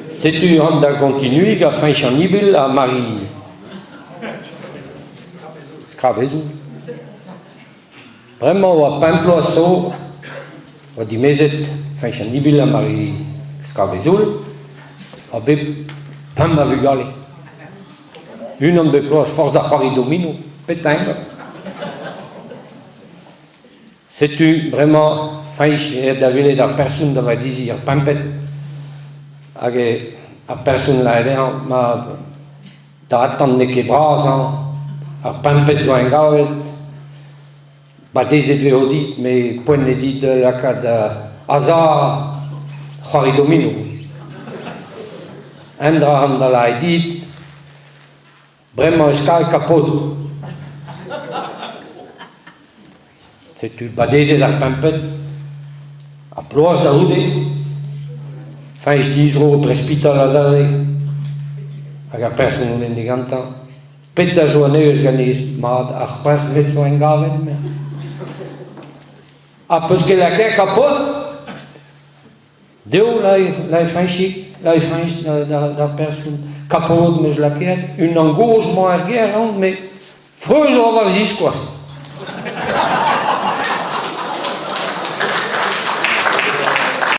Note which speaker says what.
Speaker 1: Setu an da gontinuiñ gant Fañch an Ibil ha Mari Skrabezoù. Bremañ 'oa pemp bloaz zo 'oa dimezet Fañch an Ibil ha Mari Skrabezoul ha bet pemp a vugale. Unan bep bloaz forzh da c'hoari domino, petra eñ? Setu bremañ Fañch aet da welet ar person da vadiziñ ar pempet hag ar person lâret dezhañ ma da atant n'eo ket bras hañ, ar pempet zo engavet, badezet 'vezo dit met poent eo dit lakaat azañ c'hoari domino. Un dra an da lâret dit, Bremañ eus kalz kapodoù. Setu badezet ar pempet ha bloaz da c'houde, Fañch dizro presbital adarre hag ar person o lenn gantañ. Petra zo anezho ganez? Mat, ar c'hwec'hvet zo engavet. Ha 'peus ket lakaet kapod? Deo, lae Fañchig, lae Fañch d'ar person, kapod 'm eus lakaet, unan gozh 'mañ er gêr on, met freuz 'oa war ziskoaz.